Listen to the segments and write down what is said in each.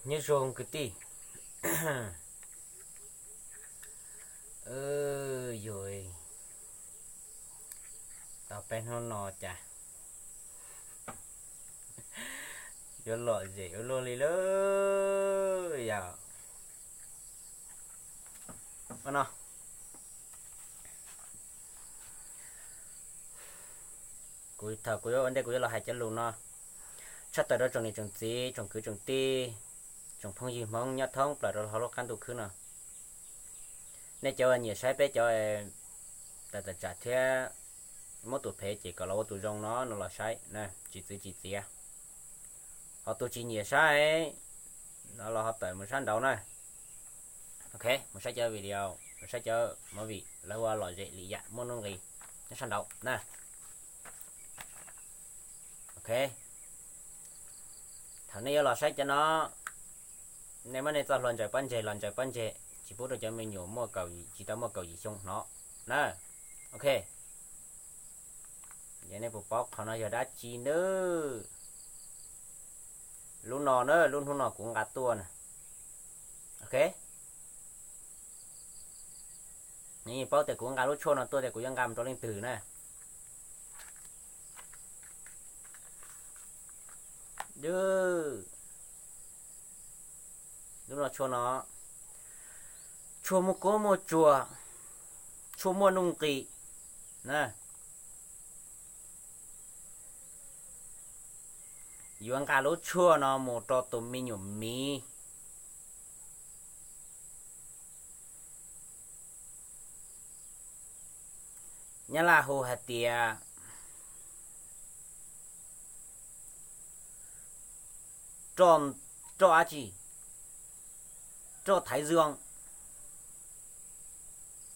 Nyob zoo kwv tij. Yog, tau peb hnub no cas yuav lom zem ua luaj li lawm yom. No, kuv thaum kuv yuav ua ntej kuv yuav los hais cov lus no tshaj tawm rau tsoom niam tsoom txiv, tsoom kwv tsoom tij, tsoom phooj ywg Hmoob nyob thoob plaws rau hauv lub qab ntuj khwb no. Nej cov uas nyiam saib peb cov tawm tawm tsam thiab muab tus phem ces kom los ua tus zoo no no los saib na, tsis txwv tsis txiav. Ho tus tsis nyiam saib no los ho tawm mus sab nraud na. Ok, mus saib cov video, mus saib cov movie lawv ua lom zem lim yam muaj nuj nqis nyob sab nraud na. Ok, thaum nej yuav los saib cov no, nej muab nej txoj hlua ntsaws pob ntseg los ntsaws pob ntseg, tsis pub rau cov me nyuam muaj kaum, tsis tau muaj kaum yim xyoo hnov na. Ok, ces nej puas paub qhov no yog dab tsi nawb? Lub no na, lub hnub no kuv nqa tuaj na. Ok, nej yeej paub tias kuv nqa lub tshuaj no tuaj tias kuv yuav nqa mus rau leej twg na. Lub no tshuaj no, tshuaj muaj kub muaj tsuag, tshuaj muaj nuj nqis na. Yuav nqa lub tshuaj no mus rau tus me nyuam miv. Nyab Laj hu hais tias roj, roj dab tsi, roj thaiv zoo.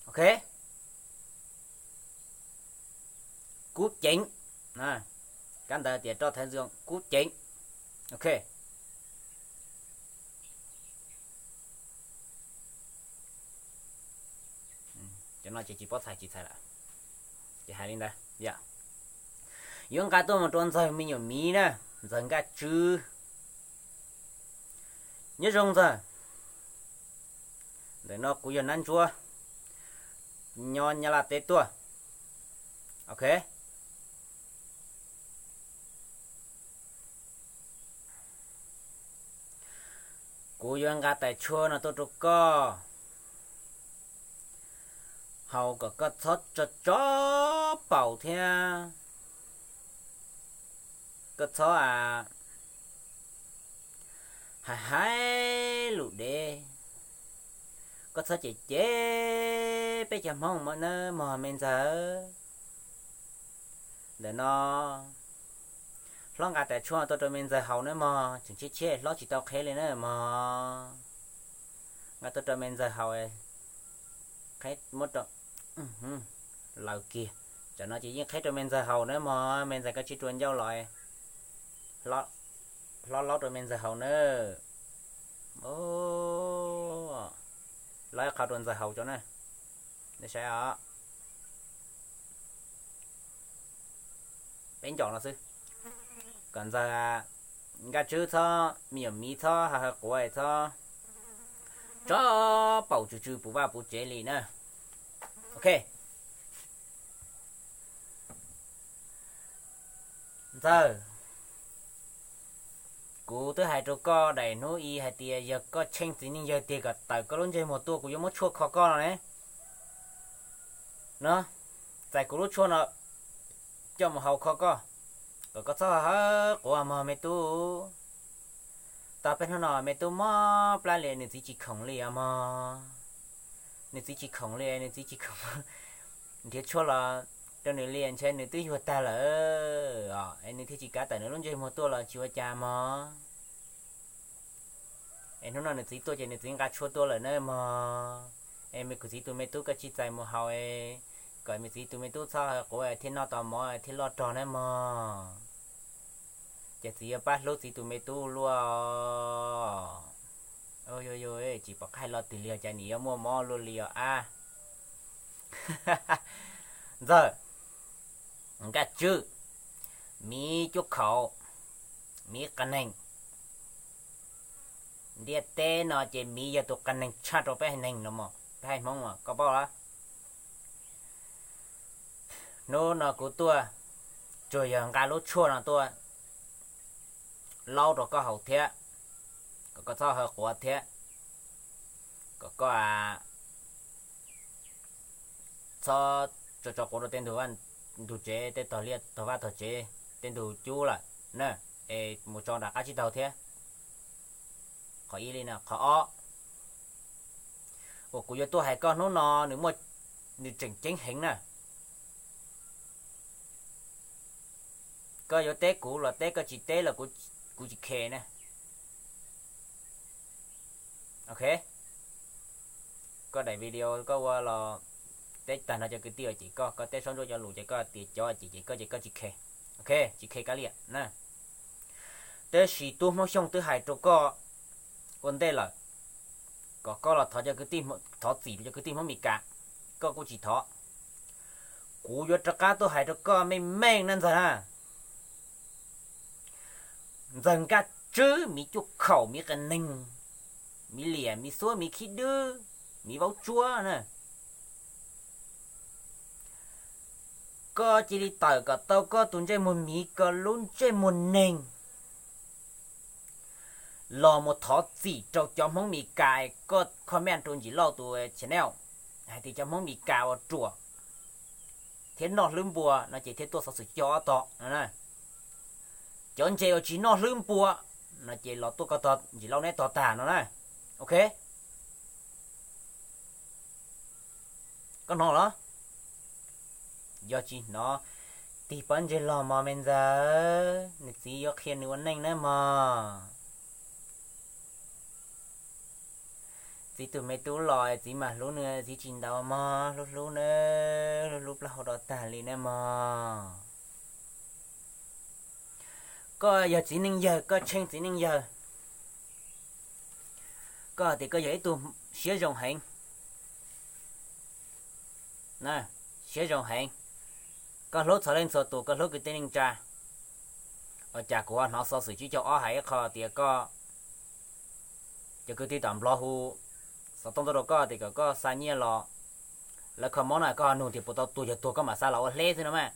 Ok, kub ceev, kab ntawd tias roj thaiv zoo kub ceev. Ok, cov no ces tsis paub txhais tsis txhais lawm, ces hais li ntawd yom. Yuav nqa tuaj mus rau ntxawg me nyuam miv na, ntxawg Nkaj Tswb. Nyob zoo ntxawg, ntawm no kuv yog Nab Ntsuab, nyob Nyab Laj teb tuaj. Ok, kuv yuav nqa tais tshuaj no tuaj rau koj haus kom koj txhob tso tso paus thiab koj txhob hais hais lus dev, koj txhob cem cem peb cov Hmoob nawb mog me ntxawg. Ntawm no hlob nqa tais tshuaj tuaj rau me ntxawg haus nawb mog, tseem tshiab tshiab hlob tsis tau qheb li na mog. Nqa tuaj rau me ntxawg haus, qheb muab rau, laws kiag. Tsam no ces yeej qheb rau me ntxawg haus nawb mog, me ntxawg koj tsij rua ncauj los, hlob laub rau me ntxawg haus nawb. Laub ib qho rau ntxawg haus tso na. Nej saib os, peb ncov no xwb, kom ntxawg Nkaj Tswb txhob, me nyuam miv txhob hawv hawv quav, txhob tso paus tsw tsw puv vaj puv tsev li na. Ok, ntxawg, kuv twb hais rau koj daim hnub i hais tias yog koj tsheej txiv neej yawg tiag kom tawm koj lub ntsej muag tuaj kuv yuav muab tshuaj kho koj no ne. No, txais kuv lub tshuaj no coj mus haus kho koj, kom koj txhob hawv quav mog me tub. Tau peb hnub no me tub mob plab li, nws txiv tsis khoom li os mog. Nws txiv tsis khoom li, nws txiv tsis khoom nrhiav tshuaj los rau nws li, ntshe nws twb yuag tag lawm os, es nws thiaj tsis kav tawm nws lub ntsej muag tuaj los tsis ua cas mog. Es hnub no nws txiv tuaj ces nws txiv nqa tshuaj tuaj lawm na mog. Es me kuv txiv tus me tub koj tsij txais mus haus, kom me txiv tus me tub txhob hawv quav thiaj noj tau mov thiaj loj rog na mog. Ces txiv yuav pab hlub txiv tus me tub luaj. Yog, tsis pom qab hais lo twg li os, cas nim yuav muaj mob luaj li os a. Ntxawg Nkaj Tswb, miv cuab khaum, miv qa neeg, Ntiaj teb no ces miv yog tus qias neeg tshaj rau peb haiv neeg no mog, peb haiv Hmoob os, koj paub los? Hnub no kuv tuaj tsuas yog nqa lub tshuaj no tuaj laub rau koj haus thiab, kom koj txhob haw quav thiab, kom koj txhob tso tso quav rau tej ntug ntug tsev, tej tog liaj tog vaj tog tsev, tej ntug cub lawm na, es mus tso nram qab tsib taug thiab. Qhov ib li no, qhov ob uas kuv yuav tuaj hais koj hnub no nws muaj, nws tseem ceeb heev na. Koj yuav teb kuv los teb, koj tsis teb los kuv tsis khe na. Ok, koj daim video koj ua los teb tag no cov kwv tij cem koj, koj teb sab ntsuab cov lus ces koj tias cov cem ces koj ces koj tsis khe. Ok, tsis khe kav liam na. Tab sis tub Hmoob Xyooj twb hais rau koj ua ntej lawm kom koj los thov cov kwv tij, thov txim rau cov kwv tij Hmoob Mes Kas, koj kuj tsis thov. Kuv yuav rov qab tuaj hais rau koj meej meej na Ntxawg na. Ntxawg Nkaj Tswb, miv cuaj khaum, miv qias neeg, miv liam, miv xuab, miv khib dwb, miv vaub tsuab na, koj cia li tawm kom tau koj tus ntsej muag miv, koj lub ntsej muag neeg los mus thov txim rau cov Hmoob Mes Kas. Koj comment rau Ntsim Lauj tus channel hais tias cov Hmoob Mes Kas ua ruam thiab noj hlwb npua no ces thiaj tuaj xov xwm cog ob tog no. Cov ntses uas tsis noj hlwb npua no ces los tuaj koj tog, Ntsim Lauj neb tog tag no na. Ok, koj hnov los? Yog tsis hnov, tig pob ntseg los mog me Ntxawg, nws txiv yuav qhia nws ua neej na mog. Txiv tus me tub los txiv mam hlub nws, txiv tsis ntaus mog, hlub hlub na, hlub hlub plaub hau rau tag li na mog. Koj yog txiv neej yawg, koj tsheej txiv neej yawg, koj hais tias koj yog ib tug siab zoo heev, siab zoo heev, koj hlub txhua leej txhua tus, koj hlub kwv tij neej tsa. Ua cas kuv hnov xov xwm tsib caug ob hais ib qho tias koj, cov kwv tij tom Nplog hu xov tooj tuaj rau koj tias kom koj xa nyiaj los, lawv kho mob no koj ho nug tias puas tau tuag, yog tuag koj mam xa los ua hleb xwb no mas.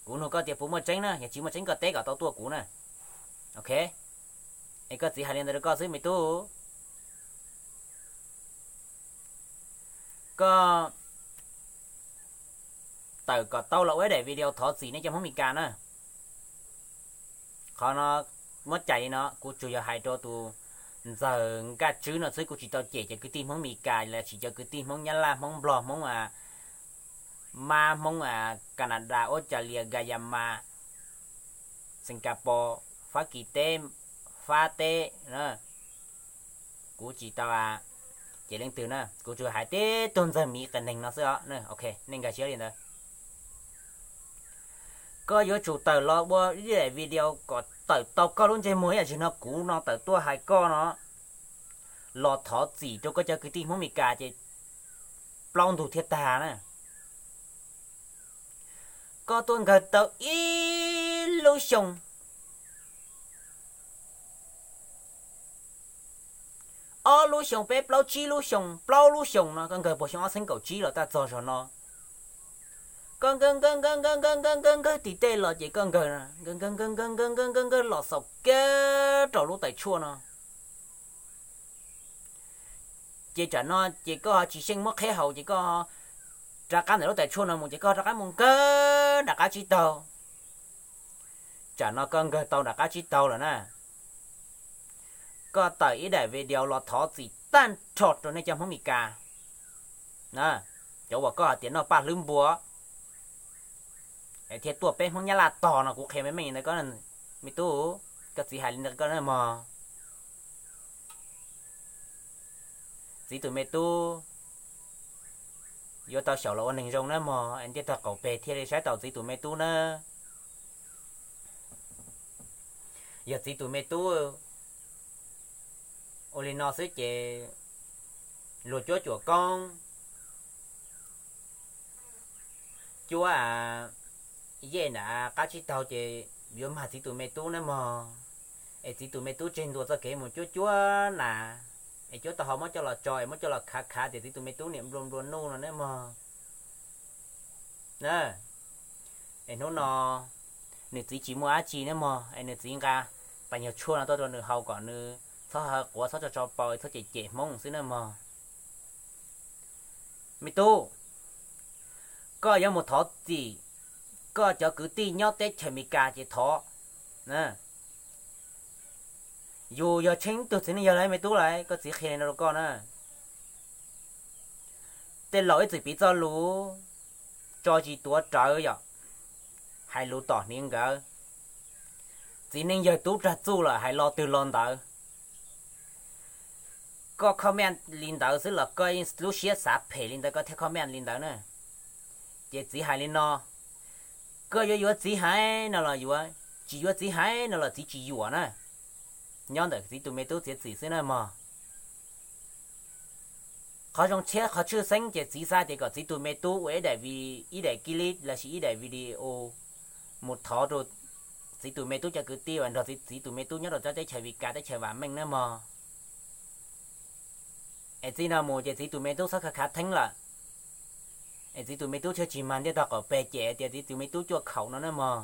Kuv nug koj tias puas muaj tseeb na, yog tsis muaj tseeb koj teb kom tau tuaj kuv na. Ok, es koj txiv hais li ntawd rau koj xwb me tub. Koj tawm kom tau los ua ib daim video thov txim nej cov Hmoob Mes Kas na. Qhov no muab cais li no, kuv tsuas yog hais rau tus Ntxawg Nkaj Tswb no xwb, kuv tsis tau cem cov kwv tij Hmoob Mes Kas los sis cov kwv tij Hmoob Nyab Laj, Hmoob Nplog, Hmoob Mab, Hmoob Canada, Australia, Guyana, Singapore, Fab Kis teb, Fab teb na. Kuv tsis tau cem leej twg na, kuv tsuas hais tib tug Ntxawg Miv qias neeg no xwb os. Ok, nej nkag siab li ntawd. Koj yuav tsum tawm los ua ib daim video kom tawm tau koj lub ntsej muag ib yam tsis no kuv no tawm tuaj hais koj no, los thov txim rau koj cov kwv tij Hmoob Mes Kas ces plaub ntug thiaj tag na. Koj tuaj nkawg tau ib lub xyoo, ob lub xyoo, peb plaub tsib lub xyoo, plaub lub xyoo no koj nkawg puag xyoo ob txhiab kaum tsib los txog zaum no. Koj nkawg nkawg nkawg nkawg nkawg nkawg nkawg nkawg tim tej los ces koj nkawg nkawg nkawg nkawg nkawg nkawg nkawg nkawg los xaus kiag rau lub tais tshuaj no. Ces tsam no ces koj ho tsis xyeej muab qheb haus ces koj rov qab ntawm lub tais tshuaj no mus ces koj rov qab mus nkawg nram qab tsib taug. Tsam no koj nkawg tau nram qab tsib taug lawm na. Koj tawm ib daim video los thov txim tag nrho rau nej cov Hmoob Mes Kas, cov uas koj hais tias noj paj hlwb npua, es thiaj tuaj peb Hmoob Nyab Laj tog no, kuv qhia meej meej li ntawd koj, me tub, koj txiv hais li ntawd koj na mog. Txiv tus me tub yuav tau xyaum los ua neeg zoo na mog, es ntiaj tog qaum peg thiaj li saib taus txiv tus me tub na. Yog txiv tus me tub ua li no xwb ces luag cuab cuam koob, cuab yej nram qab tsib taug ces yuav mag txiv tus me tub na mog. Es txiv tus me tub tseg ntua txoj kev mus cuab cuab nas, es cuab tau ho muab coj los tso es muab coj los khav khav tias txiv tus me tub niam nplua nplua nuj no ne mog. Es hnub no nws txiv tsis muaj dab tsi ne mog, es nws txiv nqa pas nyuag tshuaj no tuaj rau nws haus kom nws txhob ha quav, txhob tso tso paus, txhob cem cem Hmoob xwb ne mog. Me tub, koj yuav mus thov txim koj cov kwv tij nyob teb chaws Amelikas ces thov. Yus yog tsheej tug txiv neej yawg lawm me tub lawm, koj txiv qhia li no rau koj na. Tej laus ib txwm piv txoj lus, tso tsis tuav rawv yom, hais lus tom hniav nkawd. Txiv neej yawg tub rag txuj lawm hais lo twg lo ntawd. Koj comment li ntawd xwb los koj lub siab xav phem li ntawd koj thiaj comment li ntawd na. Ces txiv hais li no, koj yuav yuav txiv hais no los yuav, tsis yuav txiv hais no los txiv tsis yuam na. Nyob ntawm txiv tus me tub txiav txim xwb na mog. Qhov zoo tshiab qhov tshwj xeeb ces txiv xav tias kom txiv tus me tub ua ib daim vi, ib daim kib lib lossis ib daim video mus thov rau txiv tus me tub cov kwv tij uas nrog txiv tus me tub nyob rau tsob teb chaws Amelikas teb chaws vam meej na mog. Es txij no mus ces txiv tus me tub txhob khav khav theeb lawm. Es txiv tus me tub thiaj tsis mag ntiaj tog qaum peg cem tias txiv tus me tub cuaj khaum no na mog.